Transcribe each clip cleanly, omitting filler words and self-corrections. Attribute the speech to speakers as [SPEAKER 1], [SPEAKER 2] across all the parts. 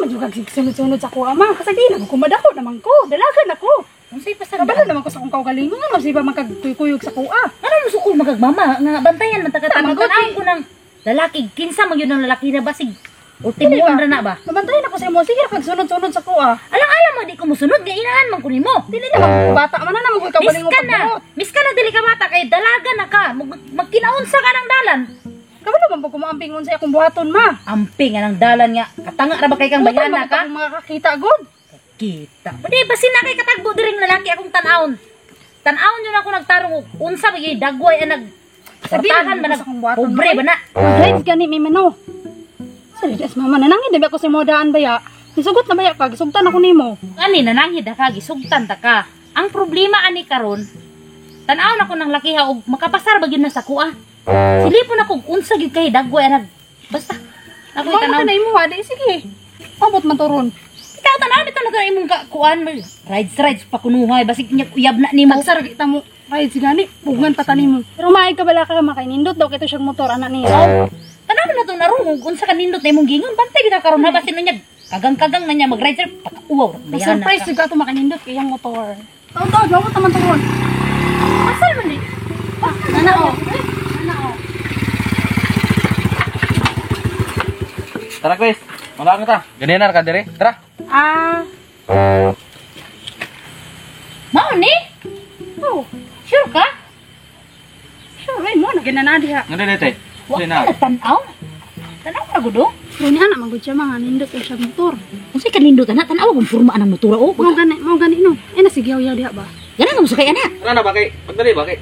[SPEAKER 1] man jud kag sunod-sunod sa kuha, ma. Kasi di na ko madako naman ko. Dalagan ako.
[SPEAKER 2] Unsay
[SPEAKER 1] Kabalo
[SPEAKER 2] pasandaan?
[SPEAKER 1] naman ko sa akong kaugalingon. Ano siya ba magkagkuyog sa kuha?
[SPEAKER 2] Ano mo sukol magagmama nga bantayan man ta ka
[SPEAKER 1] Tama,
[SPEAKER 2] tanong
[SPEAKER 1] good.
[SPEAKER 2] ko ng lalaki kinsa man yun ang lalaki na basig ultimo
[SPEAKER 1] Dili ba?
[SPEAKER 2] ra na ba?
[SPEAKER 1] Mabantayan ako sa imo. Sige ra kag sunod-sunod sa kuha.
[SPEAKER 2] Alang-alam mo di ko musunod nga inahan man ko nimo.
[SPEAKER 1] Dili naman ko bata man na naman ko kaugalingon
[SPEAKER 2] Miss ka na.
[SPEAKER 1] pagbuot.
[SPEAKER 2] Miss ka na dili ka bata kay dalaga na ka. Magkinaunsa ka ng dalan.
[SPEAKER 1] Kabalo man po kumaambing unsa akong buhaton, ma.
[SPEAKER 2] Amping nga ng dalan nga katanga ra ba kay kang bayana ka?
[SPEAKER 1] Akong makakita god.
[SPEAKER 2] Kita. Pwede basin na kay katagbo diring lalaki akong tan-awon. Tan-awon yun ako nagtarong og unsa ba gyud dagway ang nag
[SPEAKER 1] Sabihin
[SPEAKER 2] Portahan ba
[SPEAKER 1] mo
[SPEAKER 2] nag
[SPEAKER 1] sa akong buhaton,
[SPEAKER 2] pobre ba na?
[SPEAKER 1] Mag-rides gani may mano. Sa Diyos mama, nanangin na ba ako sa imo daan baya? Nisugot na baya ka, gisugtan ako nimo.
[SPEAKER 2] Ani nananghid ka gisugtan ta ka. Ang problema ani karon, tan-awon ako ng lakiha og makapasar ba gyud na sa kuha. Silipon ako og unsa gyud kay dagway ang nag basta ako
[SPEAKER 1] Mao
[SPEAKER 2] tan-awon.
[SPEAKER 1] na imo ha, di sige. Abot man to ron.
[SPEAKER 2] Ikaw tan-awon ito na to imong kuan rides rides pa kunuhay basig nya uyab na nimo.
[SPEAKER 1] Tagsar kita mo rides gani, pugngan pa tani mo. Pero maay ka bala ka makainindot daw kito siyang motor anak niya.
[SPEAKER 2] Oh, tan-awon na to narungog unsa ka nindot na imong gingon bantay bitaw karon ha basin niya kagang-kagang na niya mag-ride sir pagka-uwaw
[SPEAKER 1] Ma surprise jud ka to makanindot kay iyang motor. Taon-taon mao taman to ron.
[SPEAKER 2] Asal man di.
[SPEAKER 1] Ana oh. Ana oh.
[SPEAKER 3] Tara, Chris. Wala ka ta. Ganyan na ka dire. Tara.
[SPEAKER 1] Ah,
[SPEAKER 2] Mao ni?
[SPEAKER 1] oh,
[SPEAKER 2] Sure ka?
[SPEAKER 1] sure ay mo na ginana diha.
[SPEAKER 3] Ngano dito?
[SPEAKER 2] Wa
[SPEAKER 3] Dili
[SPEAKER 2] ka
[SPEAKER 3] na.
[SPEAKER 2] na tan-aw. Tan-aw ra gud oh.
[SPEAKER 1] Pero ni ana magud siya mga nindot kay siyang motor.
[SPEAKER 2] Unsay kanindot ana tan-aw kung porma anang motor oh.
[SPEAKER 1] Mao gani no. Eh nasigyaw yaw diha ba?
[SPEAKER 2] Gana nga mo sakay ana.
[SPEAKER 3] Tara na ba kay? Pagdali ba kay?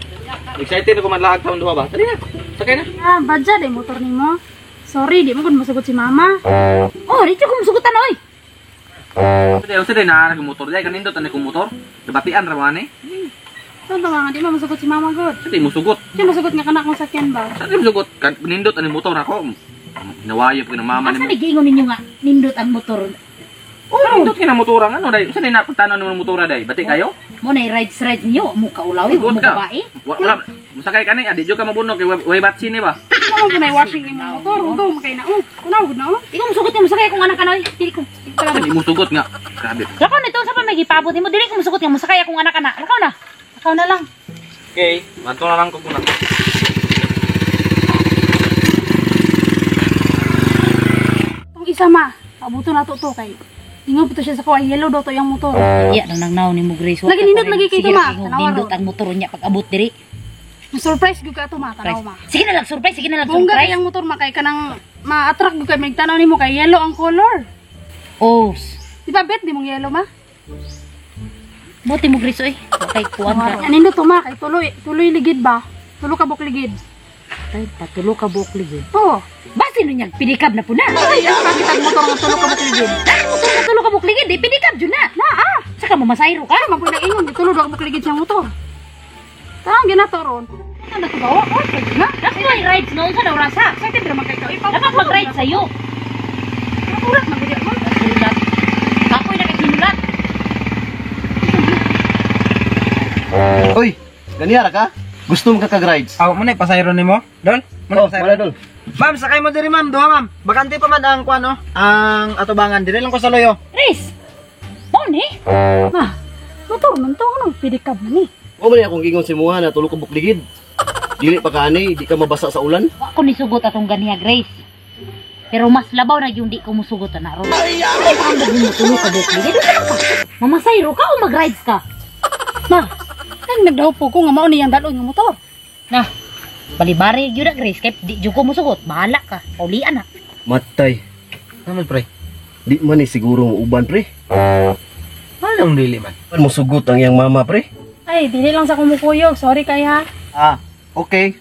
[SPEAKER 3] Excited ako man lahag taon duha ba? Dali na. Sakay na.
[SPEAKER 1] Ah, badya day motor nimo. Sorry, di mo gud mosugot si mama.
[SPEAKER 2] Oh, dito ko musugutan oy.
[SPEAKER 3] Dili unsa day na nag motor day kanindot ani kong motor. Debatian ra man ni.
[SPEAKER 1] Saan ba nga di mo mosugot si mama gud?
[SPEAKER 3] Sa di musugot.
[SPEAKER 1] Siya mosugot nga kana akong sakyan ba?
[SPEAKER 3] Sa di musugot kan nindot ani motor ako. Nawayo pa ng mama
[SPEAKER 2] Asa
[SPEAKER 3] nimo.
[SPEAKER 2] ni giingon ninyo nga nindot ang motor?
[SPEAKER 3] Oh, nindot kay na motor ang ano day. Unsa day na pagtanon nimo ng motor day? Bati kayo?
[SPEAKER 2] Mo na rides rides ninyo, mo kaulawi, mo
[SPEAKER 3] Sugot ka.
[SPEAKER 2] babae.
[SPEAKER 3] Wala. Musakay ka ni, adi jud ka mabunog kay way batsi ni ba?
[SPEAKER 1] Ano mo na washing imong motor? Ugaw makay na oh. Kunaw gud na oh.
[SPEAKER 2] Di ko musugot nga mosakay akong anak kanoy. Dili ko.
[SPEAKER 3] Sa di musugot nga. Grabe.
[SPEAKER 2] Lakaw na ito sa pa may gipabot nimo dili ko musugot nga mosakay akong anak ana. Lakaw na. Lakaw na lang.
[SPEAKER 3] Okay, manto na lang ko kuna.
[SPEAKER 1] Tong isa ma, pabuto na to to kay. Ingon po to siya sa kuha, yellow daw to yung motor.
[SPEAKER 2] Iya nang nangnaw ni mo Grace.
[SPEAKER 1] Lagi nindot lagi kay
[SPEAKER 2] Sige,
[SPEAKER 1] to, ma.
[SPEAKER 2] ingon,
[SPEAKER 1] Tanawa
[SPEAKER 2] Nindot
[SPEAKER 1] ron.
[SPEAKER 2] ang motor niya pag abot diri.
[SPEAKER 1] Surprise gyud ka to ma, tanaw ma.
[SPEAKER 2] Sige na lang surprise, sige na lang
[SPEAKER 1] Bongga
[SPEAKER 2] surprise.
[SPEAKER 1] kay ang motor ma kay kanang ma-attract gyud kay may tanaw nimo kay yellow ang color.
[SPEAKER 2] Oh.
[SPEAKER 1] Di ba bet di mong yellow ma?
[SPEAKER 2] Buti mo Grace oy. Kay kuan ka.
[SPEAKER 1] Anindot to ma kay tuloy tuloy ligid ba? Tulo ka buk ligid.
[SPEAKER 2] Tay patulo ka buok ligid.
[SPEAKER 1] Oh.
[SPEAKER 2] Basi nun niyag pinikab na po na.
[SPEAKER 1] Ay, ang bakit ang motor nga tulo ka buk ligid?
[SPEAKER 2] Dahil motor na tulo ka buok ligid, di pinikab jud na.
[SPEAKER 1] Na ah.
[SPEAKER 2] Saka mamasayro ka.
[SPEAKER 1] Ano man po nag-ingon, tulo daw ka buk ligid siyang motor. Tang ginato ron. Ano to ba? Oh, pwede na.
[SPEAKER 2] Dako ay rides noon sa naurasa.
[SPEAKER 1] Excited ra man kay ka.
[SPEAKER 2] Dapat mag-ride sa'yo.
[SPEAKER 1] Urat man gud mo.
[SPEAKER 2] Sinulat. Kapoy na kay sinulat.
[SPEAKER 4] Uy, ganiyara ka? Gusto mo ka kag-rides?
[SPEAKER 5] Aw, mo na pasayro nimo? Dol? Mo na
[SPEAKER 4] Oh,
[SPEAKER 5] pasayro.
[SPEAKER 4] wala dol.
[SPEAKER 5] Ma'am, sakay mo diri ma'am, duha ma'am. Bakante pa man ang kuan oh, ang atubangan diri lang ko sa loyo.
[SPEAKER 2] Chris! Mao ni?
[SPEAKER 1] Ma, motor man to anong pidikab man ni.
[SPEAKER 4] Wa man akong gingon si Muha na tulo ka bukligid. Dili pa ka ani, di ka mabasa sa ulan.
[SPEAKER 2] Wa ko nisugot atong ganiha Grace. Pero mas labaw na yung di ko musugot na ron. Ay, ang mo tulo ka buok ligid. Unsa ka? Mamasayro ka o mag-rides ka?
[SPEAKER 1] Ma, nang nagdaw po ko nga mao ni ang dalon nga motor.
[SPEAKER 2] Na, balibari gyud na Grace kay di jud ko musugot. Bahala ka. Paulian na.
[SPEAKER 4] Matay.
[SPEAKER 5] Naman pre.
[SPEAKER 4] Di man ni siguro mo uban pre.
[SPEAKER 5] Anong dili man?
[SPEAKER 4] Pan mo sugot ang iyang mama pre.
[SPEAKER 1] Ay, dili lang sa kumukuyog. Sorry kay ha.
[SPEAKER 4] Ah, okay.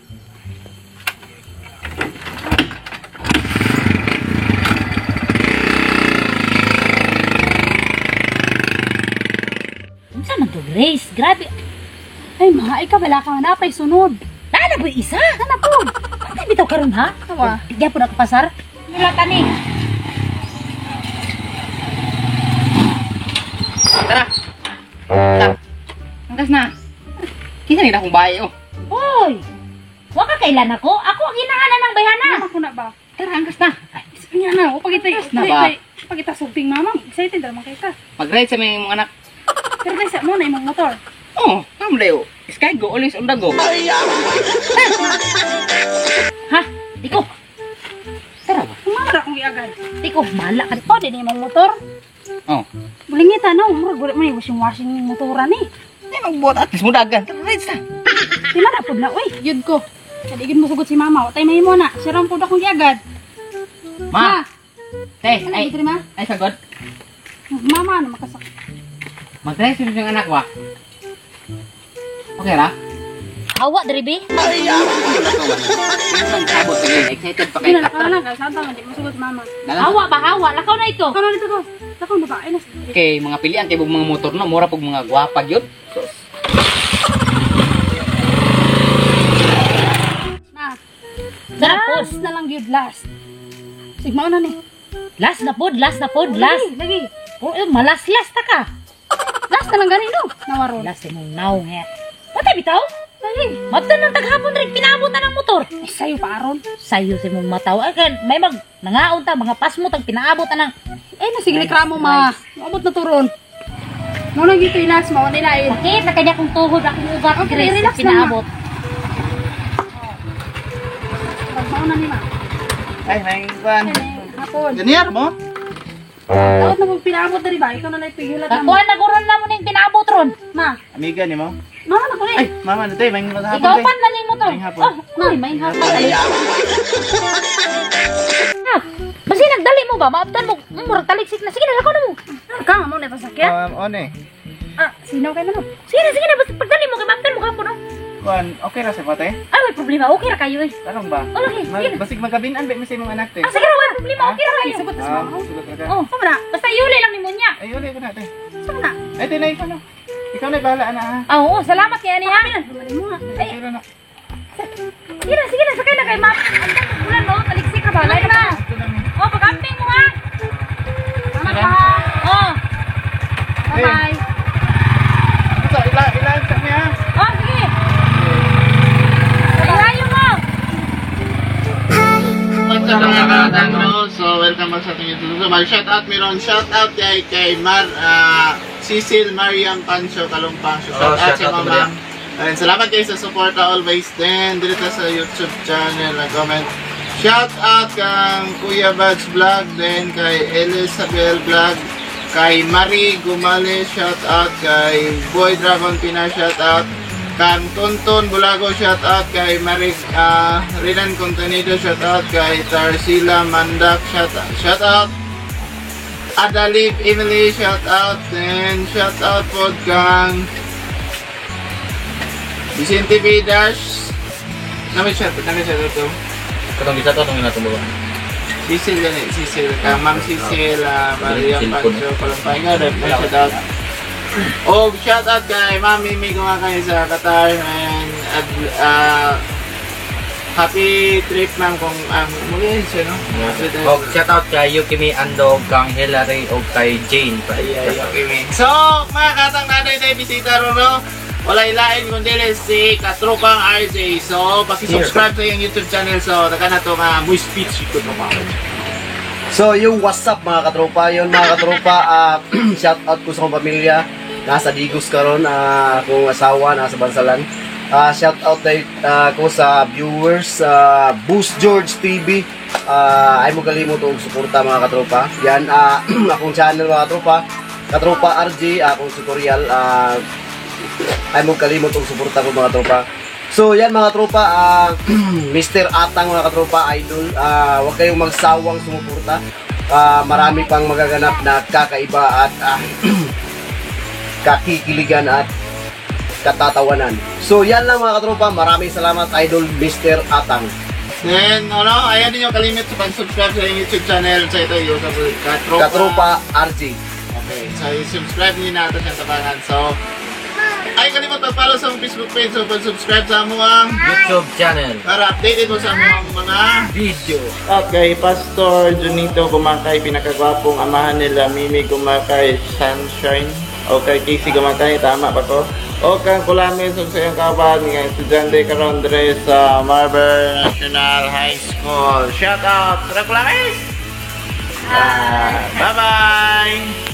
[SPEAKER 2] Unsa man to Grace? Grabe.
[SPEAKER 1] Ay, ma, ay ka bala ka na pay sunod.
[SPEAKER 2] Naa na po'y isa.
[SPEAKER 1] Ana po.
[SPEAKER 2] Patay bitaw karon ha?
[SPEAKER 1] Awa.
[SPEAKER 2] Bigyan po na kapasar. Nila tani.
[SPEAKER 3] Tara. Ta. Angkas na. Kinsa ni akong bahay oh.
[SPEAKER 2] Hoy! Wa ka kailan ako? Ako ang ginahanan ng bayhana.
[SPEAKER 1] Ano ko na ba?
[SPEAKER 3] Tara, angkas na.
[SPEAKER 1] Ay, nga na, o pagitay.
[SPEAKER 3] Na ba?
[SPEAKER 1] Pagita sugting mama, excited ra man kay ka.
[SPEAKER 3] Mag-ride sa mga imong anak.
[SPEAKER 1] Pero kaysa mo na imong motor.
[SPEAKER 3] Oh, kam dayo. Sky go, always on the go.
[SPEAKER 2] Ha? Tiko,
[SPEAKER 3] Tara ba?
[SPEAKER 1] Mama ra akong giagad.
[SPEAKER 2] tiko, mala ka.
[SPEAKER 1] Oh, di na imong motor.
[SPEAKER 3] Oh.
[SPEAKER 1] Bulingita no, murag wala man washing washing yung motoran ni.
[SPEAKER 3] Di magbuhat at least mo dagan. Tara, ride sa.
[SPEAKER 1] Di man na pud na oy, yun ko. Kadigid mo sugot si mama, watay mahimo na. Siya ra pud akong giagad.
[SPEAKER 3] Ma. Te,
[SPEAKER 1] Ano
[SPEAKER 3] ay.
[SPEAKER 1] diri ma?
[SPEAKER 3] Ay sagod.
[SPEAKER 1] Mama na makasak.
[SPEAKER 3] Mag-ride sa imong anak wa. Okay ra?
[SPEAKER 2] Hawa diri be.
[SPEAKER 3] Sabot ka ngayon. Excited pa
[SPEAKER 1] Di
[SPEAKER 3] kayo.
[SPEAKER 1] na lakaw na kay santa man di mo sugot mama.
[SPEAKER 3] Dala.
[SPEAKER 2] Hawa ba hawa? Lakaw na ito.
[SPEAKER 1] Lakaw na dito ko. Lakaw na ba? Ay, nas.
[SPEAKER 3] Kay mga pilian kay mga motor no, mura pug mga gwapa gyud.
[SPEAKER 1] Na.
[SPEAKER 2] Tara pod.
[SPEAKER 1] Last na lang gyud last. Sigmao na ni.
[SPEAKER 2] Last na pod, last na pod, last.
[SPEAKER 1] Lagi, lagi.
[SPEAKER 2] Oh, eh, malas-las ta ka.
[SPEAKER 1] Last na lang gani no. Nawaron.
[SPEAKER 2] Last imong naong he. Patay bitaw?
[SPEAKER 1] Lagi.
[SPEAKER 2] Mabtan ng taghapon rin, pinaabot na ng motor.
[SPEAKER 1] Ay, sayo pa aron.
[SPEAKER 2] Sayo sa imong mataw. Ay, kan, may mag nangaon ta, mga pasmo tag pinaabot na ng
[SPEAKER 1] Eh, nasigli kramo ma. Maabot na turon. Mo na gito last mo nila eh.
[SPEAKER 2] Sakit na kanya kong tuhod akong ugat.
[SPEAKER 1] Okay,
[SPEAKER 2] Chris,
[SPEAKER 1] relax lang,
[SPEAKER 2] pinaabot.
[SPEAKER 1] Pagmao na ni ma.
[SPEAKER 5] Ay, may kwan.
[SPEAKER 1] Ay, hapon.
[SPEAKER 5] Ganyan mo?
[SPEAKER 1] Daot na pong pinaabot diri ba? Ikaw na lang pighulat na mo.
[SPEAKER 2] Kakuan na guron na mo ning pinaabot ron.
[SPEAKER 1] Ma,
[SPEAKER 5] Amiga ni mo?
[SPEAKER 1] mama na ko ni.
[SPEAKER 5] Ay, mama na tayo. May hapon
[SPEAKER 2] Ikaw
[SPEAKER 5] tayo.
[SPEAKER 2] pan na ning motor.
[SPEAKER 5] Maayong hapon.
[SPEAKER 2] Oh, uy, maayong hapon. Ah, basi nagdali mo ba? Maabtan mo. Murag taliksik na. Sige na, lakaw na mo.
[SPEAKER 1] Ka mo na pasakyan.
[SPEAKER 5] On eh.
[SPEAKER 1] Ah, sino kay man?
[SPEAKER 2] Sige na. Basta pagdali mo, kay maabtan mo kapon. Oh.
[SPEAKER 5] Kwan, okay ra sa pate?
[SPEAKER 2] Ay, may problema. Okay ra kayo eh.
[SPEAKER 5] Tarong ba?
[SPEAKER 2] Oh, lagi. Sige na.
[SPEAKER 5] Basig magabinan ba sa imong anak te?
[SPEAKER 2] Ah, sige ra, wala problema. Okay ra kayo.
[SPEAKER 1] Sagot na sa
[SPEAKER 5] Ah,
[SPEAKER 1] mama.
[SPEAKER 5] sugot ra ka.
[SPEAKER 2] Oh,
[SPEAKER 1] Sama na.
[SPEAKER 2] basta yuli lang ni Munya.
[SPEAKER 5] Ay, uli ko na te.
[SPEAKER 1] Sama na.
[SPEAKER 5] Ay, te na ikaw na. Ikaw na bahala na ha.
[SPEAKER 2] Ah, oo, salamat kay ani ha.
[SPEAKER 1] Mali mo nga.
[SPEAKER 2] Ay,
[SPEAKER 5] Okay ra na.
[SPEAKER 2] sige na, sakay na kay ma'am. Ang ulan no, taliksik ka ba? Lain na. Oh, pag-amping mo ha.
[SPEAKER 1] Salamat pa.
[SPEAKER 2] Oh,
[SPEAKER 1] Bye-bye.
[SPEAKER 5] Sa ila ila sa niya.
[SPEAKER 2] oh, sige. Ilayo mo.
[SPEAKER 6] What's up mga karatang, no? So, welcome back sa ating YouTube. So, mag-shout out meron. Shout out kay Mar, Cecil Mariam Pancho Kalumpang. So, shout
[SPEAKER 7] Oh,
[SPEAKER 6] out
[SPEAKER 7] shout
[SPEAKER 6] sa
[SPEAKER 7] out
[SPEAKER 6] mga
[SPEAKER 7] Mariam.
[SPEAKER 6] Ayun, salamat kayo sa support always din. Dito sa YouTube channel, nag-comment. Shout out kang Kuya Bads Vlog, then kay Elizabeth Vlog, kay Marie Gumale, shout out kay Boy Dragon Pina, shout out kang Tonton Bulago, shout out kay Marie Rinan Contenido, shout out kay Tarsila Mandak, shout out Adalib Emily, shout out, then shout out po kang Vicente B. Dash. Nami shout out to.
[SPEAKER 7] Katong bisa to, itong inatumbawa.
[SPEAKER 6] Cecil yan eh, Cecil. Kang Ma'am Cecil, Maria
[SPEAKER 7] Cellphone,
[SPEAKER 6] Pancho, Palumpanga, may shout out. Oh, shout out kay Ma'am Mimi Gumakay sa Qatar and happy trip ma'am kung muli siya no. Happy trip.
[SPEAKER 7] Og shout out kay Yukimi Ando, kang Hillary og kay Jane.
[SPEAKER 6] Ay, ay, okay, man. So, mga katang nanay tayo bisita ro, no? Wala ilain kundi si Katropang RJ. So, paki-subscribe sa iyong YouTube channel. So, taka na to nga muy speech ko to pa.
[SPEAKER 4] So, yung what's up mga katropa, yun mga katropa, shout out ko sa akong pamilya. Nasa Digos karon, akong asawa nasa Bansalan. Shout out day ko sa viewers, Boost George TV. Ay mo kalimot og suporta mga katropa. Yan akong channel mga katropa, Katropa RJ, akong tutorial, ay mo kalimot og suporta ko mga tropa. So yan mga tropa, Mr. Atang mga katropa, idol, huwag kayong magsawang sumuporta. Marami pang magaganap na kakaiba at kakikiligan at katatawanan. So yan lang mga katropa, maraming salamat idol Mr. Atang.
[SPEAKER 6] Then, ano, ayan din yung kalimit sa pag-subscribe sa iyong YouTube channel. Sa ito, yung sa Katropa.
[SPEAKER 4] Katropa RJ.
[SPEAKER 6] Okay, so i-subscribe niyo natin siyang tabangan. So, ay kalimot pag-follow sa among Facebook page. So, pag-subscribe sa among
[SPEAKER 7] YouTube channel.
[SPEAKER 6] para updated mo sa among mga
[SPEAKER 7] Video.
[SPEAKER 6] At kay Pastor Junito Gumakay, pinakagwapong amahan nila, Mimi Gumakay, Sunshine. O kay Casey Gumakay, tama ba ko? O kang Kulamis, ug sa iyong kaban, nga estudyante karon dre sa Marber National High School. Shout out, Tara Kulamis! Bye-bye!